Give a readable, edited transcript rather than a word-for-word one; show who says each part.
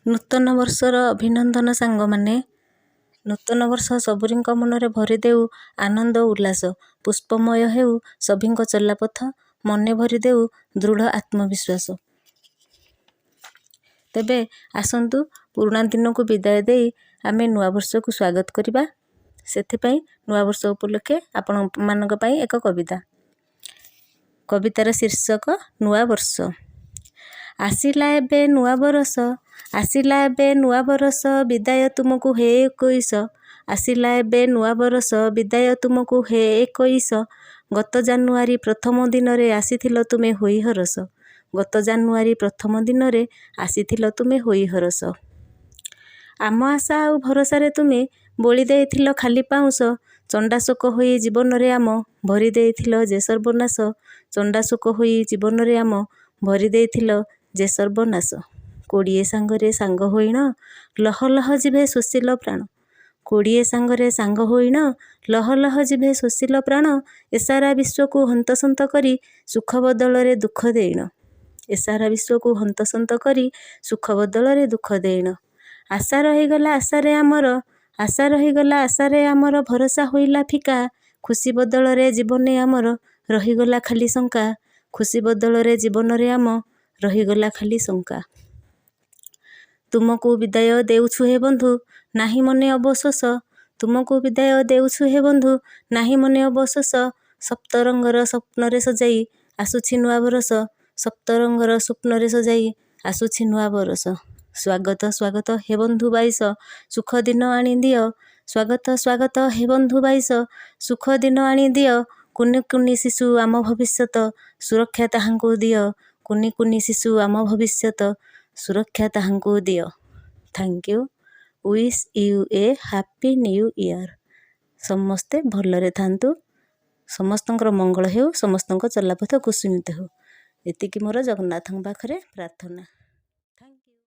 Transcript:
Speaker 1: ନୂତନ ବର୍ଷର ଅଭିନନ୍ଦନ ସାଙ୍ଗମାନେ। ନୂତନ ବର୍ଷ ସବୁରିଙ୍କ ମନରେ ଭରିଦେଉ ଆନନ୍ଦ ଉଲ୍ଲାସ। ପୁଷ୍ପମୟ ହେଉ ସଭିଙ୍କ ଚଲାପଥ, ମନେ ଭରିଦେଉ ଦୃଢ଼ ଆତ୍ମବିଶ୍ୱାସ। ତେବେ ଆସନ୍ତୁ, ପୁରୁଣା ଦିନକୁ ବିଦାୟ ଦେଇ ଆମେ ନୂଆ ବର୍ଷକୁ ସ୍ୱାଗତ କରିବା। ସେଥିପାଇଁ ନୂଆବର୍ଷ ଉପଲକ୍ଷେ ଆପଣମାନଙ୍କ ପାଇଁ ଏକ କବିତା। କବିତାର ଶୀର୍ଷକ ନୂଆ ବର୍ଷ। ଆସିଲା ଏବେ ନୂଆ ବରଷ, ଆସିଲା ଏବେ ନୂଆ ବରଷ, ବିଦାୟ ତୁମକୁ ହେ 21। ଆସିଲା ଏବେ ନୂଆ ବରଷ, ବିଦାୟ ତୁମକୁ ହେ 21। ଗତ ଜାନୁଆରୀ ପ୍ରଥମ ଦିନରେ ଆସିଥିଲ ତୁମେ ହୋଇ ହରଷ। ଗତ ଜାନୁଆରୀ ପ୍ରଥମ ଦିନରେ ଆସିଥିଲ ତୁମେ ହୋଇ ହରଷ। ଆମ ଆଶା ଆଉ ଭରସାରେ ତୁମେ ବୋଳି ଦେଇଥିଲ ଖାଲି ପାଉଁଶ। ଚଣ୍ଡାଶୋକ ହୋଇ ଜୀବନରେ ଆମ ଭରି ଦେଇଥିଲ ଯେ ସର୍ବନାଶ। ଚଣ୍ଡାଶୋକ ହୋଇ ଜୀବନରେ ଆମ ଭରି ଦେଇଥିଲ ଯେ ସର୍ବନାଶ। 20 ସାଙ୍ଗରେ ସାଙ୍ଗ ହୋଇଣ, ଲହ ଲହ ଜିଭେ ଶୋଷିଲ ପ୍ରାଣ। 20 ସାଙ୍ଗରେ ସାଙ୍ଗ ହୋଇଣ, ଲହ ଲହ ଜିଭେ ଶୋଷିଲ ପ୍ରାଣ। ଏ ସାରା ବିଶ୍ୱକୁ ହନ୍ତସନ୍ତ କରି ସୁଖ ବଦଳରେ ଦୁଃଖ ଦେଇଣ। ଏ ସାରା ବିଶ୍ୱକୁ ହନ୍ତସନ୍ତ କରି ସୁଖ ବଦଳରେ ଦୁଃଖ ଦେଇଣ। ଆଶା ରହିଗଲା ଆଶାରେ ଆମର, ଆଶା ରହିଗଲା ଆଶାରେ ଆମର, ଭରସା ହୋଇଲା ଫିକା। ଖୁସି ବଦଳରେ ଜୀବନେ ଆମର ରହିଗଲା ଖାଲି ଶଙ୍କା। ଖୁସି ବଦଳରେ ଜୀବନରେ ଆମ ରହିଗଲା ଖାଲି ଶଙ୍କା। ତୁମକୁ ବିଦାୟ ଦେଉଛୁ ହେ ବନ୍ଧୁ, ନାହିଁ ମନେ ଅବଶୋଷ। ତୁମକୁ ବିଦାୟ ଦେଉଛୁ ହେ ବନ୍ଧୁ, ନାହିଁ ମନେ ଅବଶୋଷ। ସପ୍ତରଙ୍ଗର ସ୍ୱପ୍ନରେ ସଜାଇ ଆସୁଛି ନୂଆ ବରଷ। ସପ୍ତରଙ୍ଗର ସ୍ୱପ୍ନରେ ସଜାଇ ଆସୁଛି ନୂଆ ବରଷ। ସ୍ୱାଗତ ସ୍ୱାଗତ ହେ ବନ୍ଧୁ 22, ସୁଖ ଦିନ ଆଣିଦିଅ। ସ୍ୱାଗତ ସ୍ୱାଗତ ହେ ବନ୍ଧୁ 22, ସୁଖ ଦିନ ଆଣିଦିଅ। କୁନି କୁନି ଶିଶୁ ଆମ ଭବିଷ୍ୟତ, ସୁରକ୍ଷା ତାହାଙ୍କୁ ଦିଅ। କୁନି କୁନି ଶିଶୁ ଆମ ଭବିଷ୍ୟତ, ସୁରକ୍ଷା ତାହାଙ୍କୁ ଦିଅ। Thank you. Wish you a happy new year. ସମସ୍ତେ ଭଲରେ ଥାନ୍ତୁ, ସମସ୍ତଙ୍କର ମଙ୍ଗଳ ହେଉ, ସମସ୍ତଙ୍କ ଚଲାପଥ କୁସୁମିତ ହେଉ। ଏତିକି ମୋର ଜଗନ୍ନାଥଙ୍କ ପାଖରେ ପ୍ରାର୍ଥନା।